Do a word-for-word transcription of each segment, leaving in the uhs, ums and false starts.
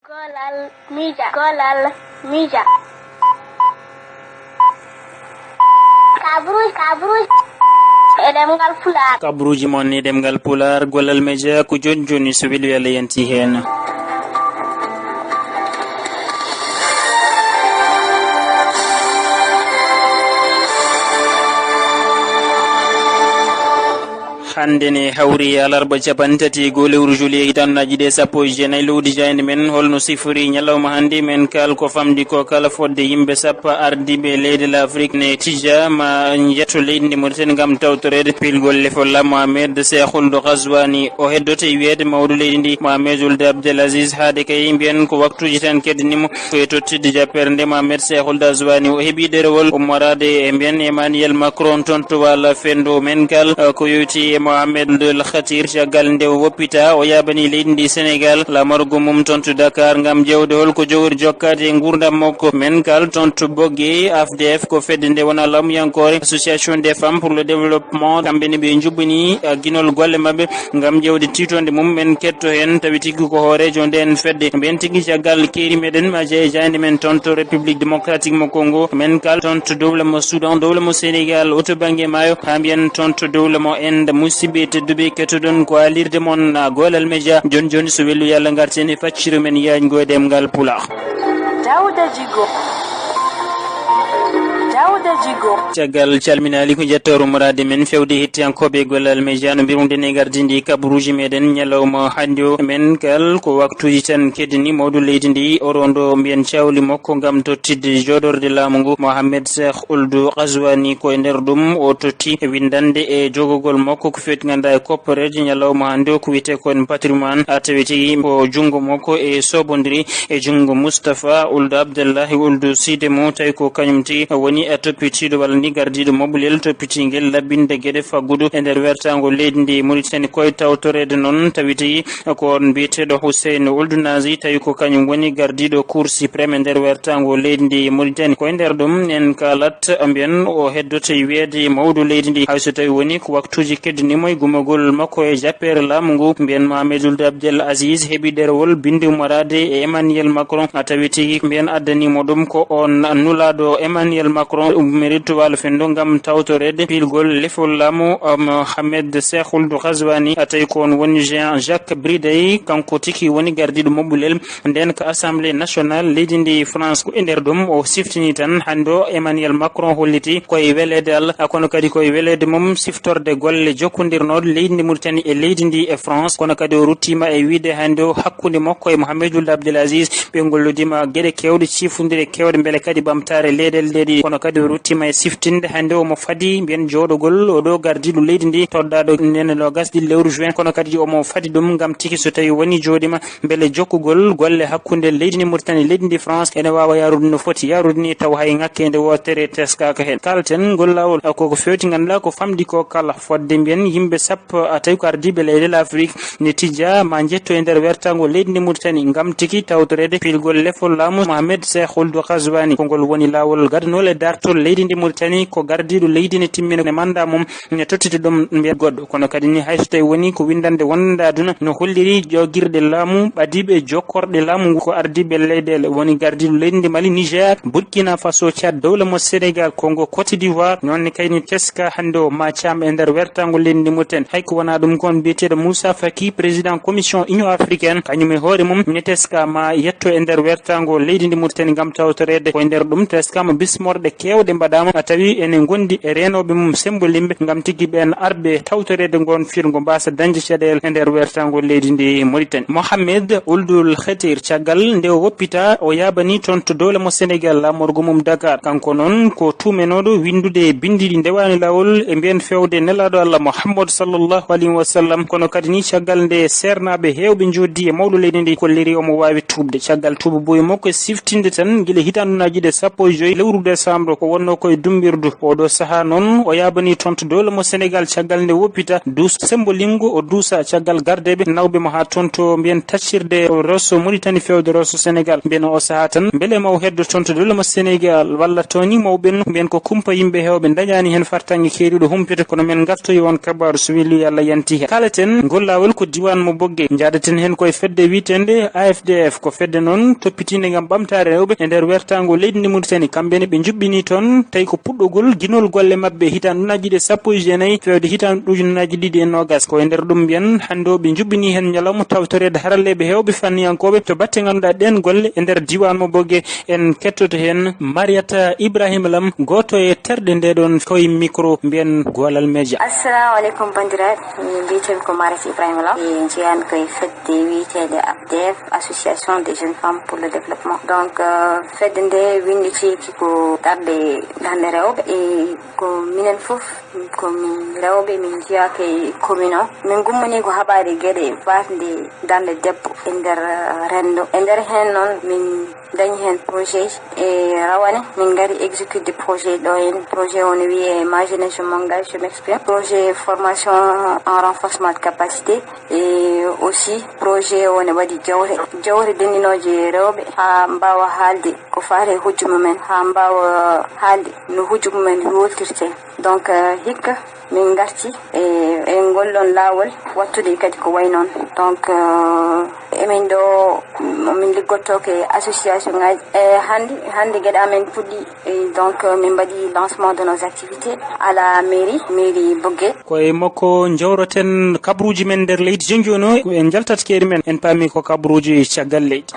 Golal mija, golal mija. Kabruji, kabruji. E ɗemngal Pulaar. Kabruji mon e ɗemngal Pulaar, Golal Media, ko jooni jooni so weli Yalla yanti heen. Hannde ne hawri alarba capanɗe tati e goo lewru juillet hitaande ujunnaji ɗiɗi e sappo e jeenayi, lowdi jaaynde men holno sifori ñalawma hannde. Men kaal ko famɗi ko kala fodde yimɓe sappo ardiiɓe leyɗe Afrik ne tija ma njetto leydi ndi Mauritanie ngam tawtoreede pilgol lefol Laam Mohamed Cheikh Ould Ghazouani. O heddoto e wiyeede mawɗo leydi ndi Mohamed Ould Abdel Aziz, haade kay mbiyen ko waktuuji tan keddinimo ko e tottidde jappere nde Mohamed Cheikh Ould Ghazouani o heɓi ɗerewol ummoraade e mbiyen Emmanuel Macron toon to Wala Fendo. Men kaal, eh, ko yowiti e Mohamed Ould Khatir, caggal nde o woppita o yabani leydi ndi Sénégal laamorgo mum toon to Dakar ngam ƴeewde holko jogori jokkaade e nguurndam makko. Men kaal toon to Bogué, A F D F ko fedde nde wona laamuyankoore, Association des Femmes pour le Développement, kamɓe ne ɓe njuɓɓini, eh, ginol golle maɓɓe ngam ƴeewde tiitonde mum. Men ketto heen tawi tigi ko hooreejo ndeen fedde. Mbiyen tigi caggal keeri meɗen ma jeeya jaaynde men toon to République Démocratique mo Congo. Men kaal toon to dowla mo Soudan, dowla mo Sénégal, o to bannge maayo, haa mbiyen toon to dowla mo Inde. Musidɓe tedduɓe kettoɗon ko alirde mon, ah, Golal Media. Jooni jooni so welu Yalla ngarten e facciro men yaajngo e ɗemngal Pulaar. Dawda Jigo. Dawda Jigo. Caggal calminaali ko njettoor ummoraade men fewde hettiyankooɓe Golal Media no mbirunde ne gardindi kabruuji meɗen ñalawma hannde o. Men kaal ko waktuuji tan keddini mawɗo leydi ndi o rondo mbiyen cawli makko ngam tottidde jooɗorde laamu ngu Mohamed Cheikh Ould Ghazouani. Ko e nder ɗum o totti winndannde e jogagol makko ko feewti ngannduɗaa e kopporeeje ñalawma hannde o ko wiyetee ko en patrimoine, a tawi tigi ko junngo makko e soobondiri e junngo Moustapha Ould Abdallahi Ould Sidemo, tawi ko kañum tigi woni e toppitiiɗo walla ni gardiiɗo maɓɓulel toppitiingel laɓɓinde geɗe faggudu e nder wertaango leydi ndi Mauritanie. Ko e tawtoreede noon tawi tigi ko on mbiyeteeɗo Hussein Ould Nazi, tawi ko kañum woni gardiiɗo Cour suprême e nder wertaango leydi ndi Mauritanie. Ko e nder ɗum en kaalat, mbiyen o heddoto e wiyeede mawɗo leydi ndi, hay so tawi woni ko waktuuji keddinimo e gumagol makko e jappeere laamu ngu. Mbiyen Mohamed Ould Abdel Aziz heɓi ɗerewol bindi ummoraade e Emmanuel Macron, a tawi tigi mbiyen addanimo ɗum ko on nulaaɗo Emmanuel Macron ummiri to Wala Fendo ngam tawtoreede pilgol lefol laamu, um, Mohamed Cheikh Ould Ghazouani, a tawi ko on woni Jean Jacques Briday, kanko tigi woni gardiiɗo maɓɓulel nden ka Assemblée nationale leydi ndi France. Ko e nder ɗum o siftini tan hannde o Emmanuel Macron holliti ko e weleede Allah, kono kadi ko e weleede mum siftorde golle jokkondirnooɗe leydi ndi Mauritanie e leydi ndi e France. Kono kadi o ruttiima e wiide hannde o hakkunde makko e Mohamed Ould Abdel Aziz, ɓe ngollodiima geɗe keewɗe, ciifondire keewɗe, mbele kadi ɓamtaare leyɗeele ɗe ɗiɗi. Kono kadi o ruttiima e siftinde hannde omo fadi mbiyen jooɗogol o ɗo gardiiɗo leydi ndi toɗɗaaɗo nene noogas ɗiɗi lewru juin. Kono kadi omo fadi ɗum ngam tigi so tawi woni jooɗiima mbele jokkugol golle hakkunde leydi ndi Mauritanie e leydi ndi France ene waawa yaarude no foti yaarude ni, taw hay ŋakkeende wootere teskaaka heen. Kalten ngol laawol, koko feewti ngannduɗaa ko famɗi ko kala fodde mbiyen yimɓe sappo, a tawi ko ardiiɓe leyɗe Afrik ne tijja ma njetto e nder wertaango leydi ndi Mauritanie ngam tigi tawtoreede pilgol lefol laamu Mohamed Cheikh Ould Ghazouani. Ko ngol woni laawol gadanol e dartol leydi ndi Mauritanie, ko gardiiɗo leydi ne timmina ne manda mum ne tottita ɗum mbiya goɗɗo. Kono kadi ni hay so tawi woni ko winndannde wonnde aduna no holliri ƴoogirɗe laamu ɓadiiɓe jokkorɗe laamu ngu ko ardiiɓe leyɗeele woni gardiiɗo leydi ndi Mali, Niger, Burkina Faso, Tchad, dowla mo Sénégal, Congo, Côte d'Ivoire, noon ne kayni teska hannde o ma caam e nder wertaango leydi ndi Mauritanie. Hay ko wonaa ɗum kon biyeteeɗo Moussa Faki, président commission Union africaine, kañum e hoore mum ne teska ma yetto e nder wertaango leydi ndi Mauritanie ngam tawtoreede. Ko e nder ɗum teskama bismorɗe keewɗe mbaɗaama, a tawi ene ngondi e reenooɓe mum sembolimɓe ngam tigi ɓeen arɓe tawtoreede ngoon firgo mbaasa dañde caɗeele e nder wertaango leydi ndi Mauritanie. Mohamed Ould Khetir, caggal nde o woppita, o yaabani toon to dowla mo Sénégal, laamorgo mum Dakar. Kanko noon ko tuumenooɗo winndude e binndi ɗi ndewaani laawol e mbiyen fewde nelaaɗo Allah Muhammad sallallahu alayhi wa sallam. Kono kadi ni caggal nde seernaaɓe heewɓe njoddi e mawɗo leydi ndi kolliri omo waawi tuubde. Caggal tuuba boyi makko e siftinde tan gila hitaande ujunnaaji ɗiɗi e sappo e joy lewru décembre O wonnoo ko e dummbirdu. Ooɗoo sahaa noon, o yaabanii toon to dowla mo Senegaal caggal nde woppita duus sembolingu, o duusa caggal gardeeɓe nawɓe mo haa toon to mbiyen taccirde Rosso Mauritanie feewde Rosso Senegaal. Mbiyen oo sahaa tan, mbele ma o heddo toon to dowla mo Senegaal, walla tawni mawɓe no mbiyen ko kumpa yimɓe heewɓe ndañaani heen fartaŋŋe keeriiɗo humpito, kono men ngartoyi oon kabaaru so weli yo Allah yanti heen. Kaaleten ngol laawol ko diiwaan mo Bogge. Njahdaten heen ko e fedde wiyeteende A F D F, ko fedde noon toppitiinde ngam ɓamtaare rewɓe e nder wertaango leydi ndi Mauritanie. Kamɓe ne ɓe njuɓɓinii toon, tawi ko puɗɗogol ginol golle maɓɓe hitaande ujunnaaji ɗiɗi e sappo e jeenayi feewde hitaande ujunnaaji ɗiɗi e noogas. Ko e nder ɗum mbiyen hannde o ɓe njuɓɓinii heen ñalawma tawtoreede haralleeɓe heewɓe fanniyankooɓe to batte ngannduɗaa ɗeen golle e nder diiwaan mo Bogge. En kettoto heen Mariata Ibrahima Lam, gooto e terɗe nde ɗoon koye micro mbiyen Goolal Media. Assalamu alaikum, banndiraaɓe. Min mbiyetee ko Mariata Ibrahima Lam. E jeyan ko e fedde wiyeteende A F D F, Association des Jeunes Femmes pour le Développement. Donc, euh, fedde nde winnditiiki ko darnde, darnde rewɓe. E ko minen fof, ko min rewɓe, min njiyaaka e commune o. Min ngummanii ko haɓaade geɗe baɗɗe darnde debbo e nder, euh, renndo. E nder heen noon, min dañi heen projet e rawane. Min ngari exécuté projet ɗo heen. Projet o ne wiyee Ma jeunesse, je m'engage, je m'exprime. Projet formation en renforcement de capacité. E aussi projet o ne waɗi jawre, jawre denndinooje rewɓe haa mbaawa haalde ko faati e hojju mumen, haa mbaawa haalde no hojju mumen yowtirtee. Donc, euh, hikka min ngarti e, e ngol ɗon laawol wattude kadi ko wayi noon. Donc, euh, emin ɗo, min liggotoo ko e association ngaji. E hannde, hannde geɗe amen puɗɗi. E donc, euh, min mbaɗi lancement de nos activités à la mairie, mairie Bogge. Ko e makko njowroten kabaruuji men nder leydi. Jooni jooni o, en njaltat keeri men, en paami ko kabaruuji caggal leydi.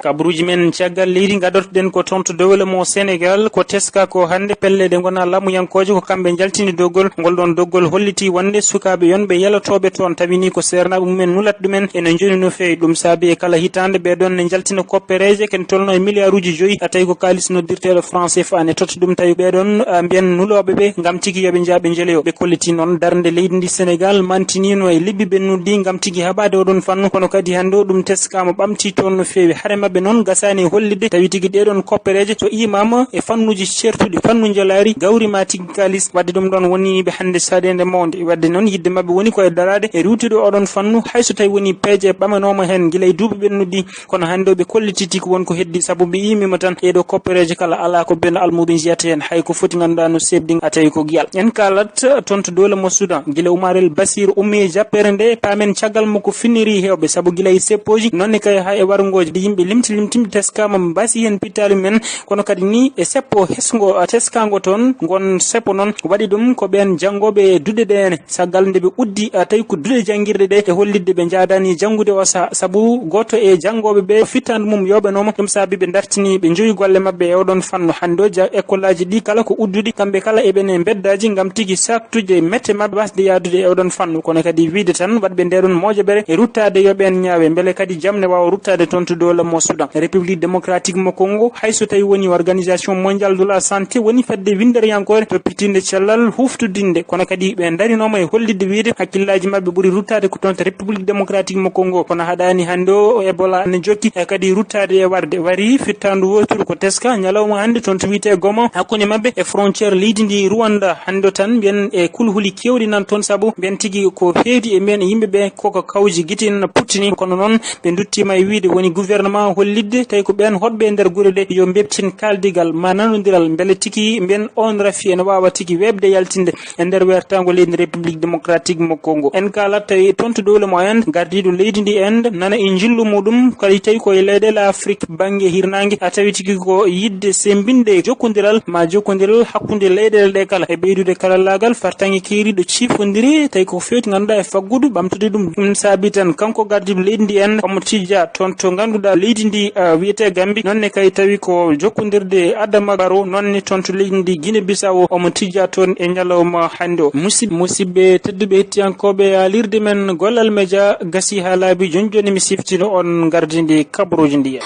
Kabaruuji men caggal leydi ngadortoɗen ko toon to dowla mo Senegaal. Ko teska ko hannde pelle ɗe ngonaa laamuyankooje, ko kamɓe njaltini doggol. Ngol ɗoon doggol hollitii wonde sukaaɓe yonɓe yalotooɓe toon, tawi ni ko seernaaɓe mumen nulat ɗumen, ene njoni no feewi. Ɗum saabi e kala hitaande ɓee ɗoon ne njaltina koppereeje ken tolno e miliyaaruuji joyi, a tawi ko kaalis noddirteeɗo franc C F A ne totta ɗum, tawi ɓee ɗoon, a, mbiyen nulooɓe ɓe ngam tigi yo ɓe njah ɓe njeloyo. Ɓe kolliti noon darnde leydi ndi Senegaal mantiniino e lebbi ɓennuɗi ngam tigi haɓaade oɗon fannu, kono kadi hannde o ɗum teskaama ɓamti toon no feewi. Hare maɓɓe noon gasaani e hollitde tawi tigi ɗee ɗoon koppereeje so imaama e fannuuji ceertuɗi, fannu njolaari, gawri ma tigi kaalis. Wadde ɗum ɗoon woni ɓe hannde saɗeende mawnde. Wadde noon yiɗde maɓɓe woni ko e daraade e riiwtude oɗon fannu, hay so tawi woni peeje ɓamanooma heen gila e duuɓi ɓennuɗi, kono hannde o ɓe kolliti tigi won ko heddi, sabu ɓe imaama tan ɗee ɗoo koppereeje kala alaa ko been almuudo njiyata heen, hay ko foti ngannduɗaa no seeɓi ɗin a tawi ko giyal. En kaalat toon to dowla mo Sudan, gila Umar El Basir ummi e jappere nde, paamen caggal makko finniri heewɓe, sabu gila e seppooji, noon ne kay haa e warngooji, ɗi yimɓe limti limti teskaama mbasi heen pittaali men, kono kadi ni e seppo hesngo, a, teskaango toon, ngon seppo noon waɗi ɗum ko ɓeen janngooɓe e duɗe ɗe ene, caggal nde ɓe uddi, a, tawi ko duɗe janngirɗe ɗe e hollitde ɓe njaadaani janngude o saha, sabu gooto e janngooɓe ɓe fittaandu mum yooɓanooma, ɗum saabi ɓe ndartini ɓe njoyi golle maɓɓe e oɗon fannu. Hannde o ja-, ekkolaaji ɗi kala ko udduɗi, kamɓe kala eɓe ne mbeddaaji ngam tigi saaktude mette maɓɓe wasde yahdude e oɗon fannu, kono kadi wiide tan waɗɓe nde ɗon mojaɓere e ruttaade yo ɓeen ñaawe, mbele kadi jam ne waawa ruttaade toon to dowla mo Sudan. République démocratique mo Congo, hay so tawi woni Organisation mondiale de la santé woni fedde winndereyankoore toppitiinde cellal huftodinde, kono kadi ɓe ndarinooma e hollitde wiide hakkillaaji maɓɓe ɓuri ruttaade ko toon to République démocratique mo Congo. Kono haɗaani hannde o, Ebola ne jokki e kadi ruttaade e warde. Wari fittaandu wooturu ko teska ñalawma hannde toon to wiyetee Goma, hakkunde maɓɓe e frontière leydi ndi Rwanda. Hannde o tan mbiyen e kulhuli keewɗi nan toon, sabu mbiyen tigi ko heedi e mbiyen e yimɓe ɓe koko kawji gite ina puttini. Kono noon ɓe nduttiima e wiide woni gouvernement hollitde tawi ko ɓeen hoɗɓe e nder gure ɗe yo mbeptin kaaldigal ma nanondiral, mbele tigi mbiyen oon rafi ene waawa tigi weeɓde yaltinde e nder wertaango leydi République démocratique mo Congo. En kaalat tawi toon to dowla mo Inde, gardiiɗo leydi ndi Inde nana e njillu muɗum, kadi tawi ko e leyɗeele Afrique bannge hirnaange, a tawi tigi ko yiɗde semmbinde jokkondiral ma jokkondiral hakkunde leyɗeele ɗe kala, e ɓeydude karallaagal fartaŋŋe keeriiɗo ciifondire, tawi ko feewti ngannduɗaa e faggudu ɓamtude ɗum. Ɗum saabi tan kanko gardiiɗo leydi ndi Inde, omo tijja toon to ngannduɗaa leydi ndi, ah, wiyetee Gambi, noon ne kay tawi ko jokkondirde Adama Barrow, noon ne toon to leydi ndi Guinée Bissau, omo tijja toon e ñalawma hannde o. Musib-, musidɓe tedduɓe hettiyankooɓe haalirde men Gollal Media gasii haa laaɓi, jooni jooni mi siftino on ngardi ndi kabaruuji ndi.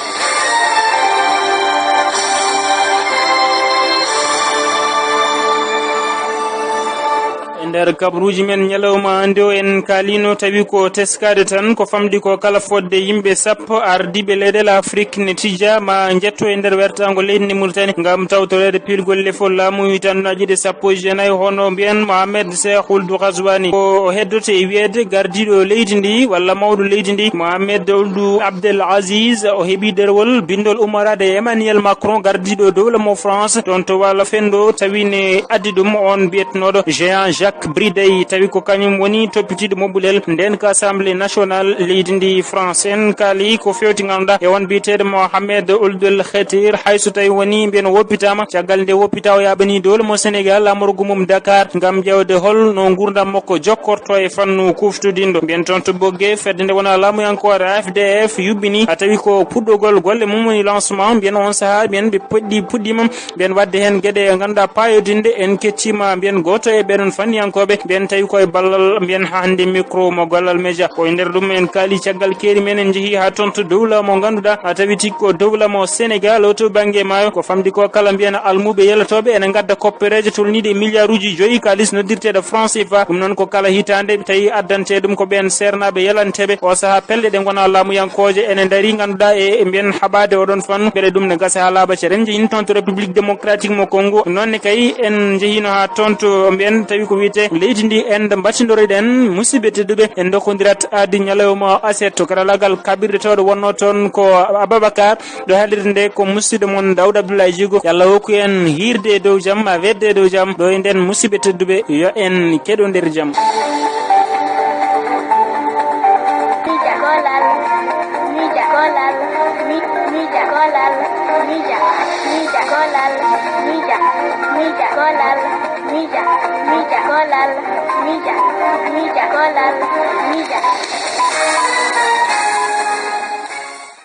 Nder kabruuji men ñalawma hannde o, en kaalino tawi ko teskaade tan, ko famɗi ko kala fodde yimɓe sappo ardiiɓe leyɗeele Afrik ne tija ma njetto e nder wertaango leydi ndi Mauritanie ngam tawtoreede piilgol lefol laamu hitannaaji ɗe sappo e jeenayi, hono mbiyen Mohamed Cheikh Ould Ghazouani. Ko o heddoto e wiyeede gardiiɗo leydi ndi walla mawɗo leydi ndi, Mohamed Ould Abdel Aziz, o heɓi ɗerewol binndol ummorade e Emmanuel Macron, gardiiɗo dowla mo France, toon to Waalo Fenndo, tawi ne addi ɗum on biyetenooɗo Jean Jacques Briday, tawi ko kañum woni toppitiiɗo moɓɓulel ndeen ka Assemblée nationale leydi ndi France. En kaali ko feewti ngannduɗaa e on biyeteeɗo Mohamed Ould El Khetir, hay so tawi woni mbiyen o woppitaama, caggal nde woppita o yaaɓani dowla mo Sénégal laamorgo mum Dakar ngam ƴeewde hol no nguurndam makko jokkorto e fannu kuftodinɗo. Mbiyen toon to Bogué, fedde nde wona laamuyankoore A F D F yuɓɓini, a tawi ko puɗɗogol golle mum woni lancement, mbiyen on sahaa, mbiyen ɓe puɗɗi-, puɗɗiima, mbiyen waɗde heen geɗe ngannduɗaa paayodinɗe. En kettiima, mbiyen gooto e ɓee ɗoon fanniyankooɓe, mbiyen tawi koye ballal, mbiyen haa hannde micro mo Gollal Média. Ko e nder ɗum en kaali caggal keeri men, en njehi haa toon to dowla mo ngannduɗaa, a tawi tigi ko dowla mo Sénégal, o to bannge maayo. Ko famɗi ko kala mbiyen almuuɓe yalotooɓe ene ngadda koppereeje tolniiɗe e miliyaaruuji joyi kaalis noddirteeɗo franc C F A. Ɗum noon ko kala hitaande tawi addante ɗum ko ɓeen seernaaɓe yalanteeɓe. O sahaa pelle ɗe ngona laamuyankooje ene ndarii ngannduɗaa e mbiyen haɓaade oɗon fannu. Mbele ɗum ne gasa haa laaɓa cere. En njehin toon to République démocratique mo Congo. Noon ne kay en njehiino haa toon to mbiyen tawi ko wiyetee leydi ndi en mbatindoroɗen. Musidɓe tedduɓe, en ndokondirat aadi ñalawma aset to karallagal kaɓirɗe tawɗo wonnoo toon ko Ababacar. Ɗo haalirde nde ko musidɗo mon Daouda Abdoulaye Djigo. Yo Allah hokku en hiirde e dow jam, ma wedde e dow jam. Ɗo e nden musidɓe tedduɓe, yo en keɗo nder jam. Mija kolal, mija kolal, mi-, mija kolal, mija, mija kolal, mija, mija kolal, mija, mija kolal, mija, mija kolal, mija.